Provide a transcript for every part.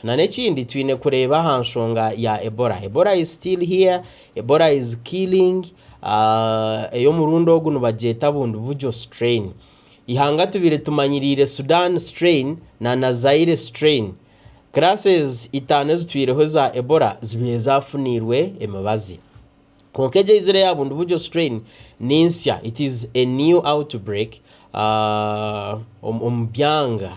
Na n'ekindi twine kureeba aha nshonga ya Ebola. Ebola is still here, Ebola is killing, ey'omurundi ogu nibagyeta Bundibugyo strain. Eihanga tubaire tumanyiriire Sudan strain na na Zaire strain. Classes itaano ezitwireho eza Ebola zibaire zafuniirwe emibazi. Kwonka egyo eizire eya Bundibugyo strain ni nsya, it is a new outbreak omu byanga.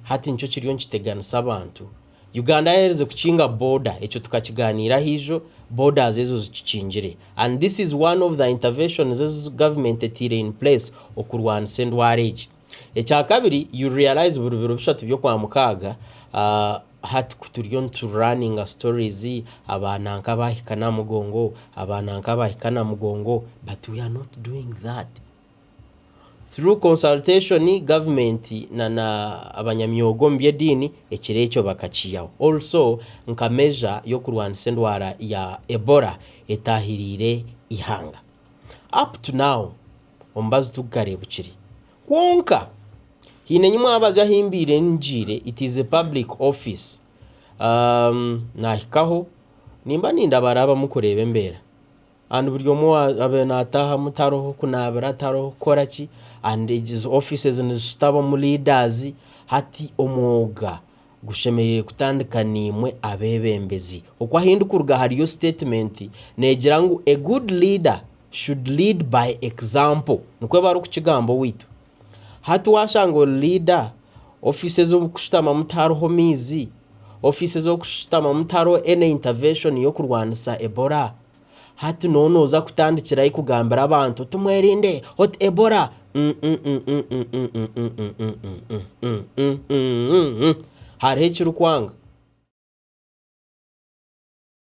Hati nikyo kiriyo nikiteganisa abantu. Uganda yaherize kukinga boda, ekyo tukakiganiiraho ijo, borders ezo zikikingire. And this is one of the interventions ezi government etaire in place okurwanisa endwara egi. Ekyakabiri, you realize buri biro bishatu by'okwamukaaga, hati ku turiyo nitu runninga stories, aba nanka baahika Namugongo, aba nanka baahika Namugongo, but we are not doing that. Through consultation, government na na abanyamyoga omu by'ediini ekiro ekyo bakakiihaho. Also nka measure y'okurwanisa endwara ya Ebola etaahiriire eihanga. Up to now omubazi tigukareebukire. Kwonka haine nyimwabazi ahu mbaire ngiire, it is a public office, naahikaho nimba nindabarabamu kureeba embeera. And buri omwe owabaire nataahamu tariho kunaabira tariho kukora ki and ezo offices nizishutabamu leaders hati omwoga gushemereire kutandika naimwe abeebembezi. Oku ahu ndikuruga hariyo statement neegira ngu a good leader should lead by example nikwo barikukigamba owaitu. Hati waashanga ori leader office ez'okushutamamu tihariho maizi, office ez'okushutamamu tihariho any intervention y'okurwanisa Ebola, hati nooba nooza kutandikira hi kugambira abantu oti mwerinde oti Ebola Hariho ekirikwanga.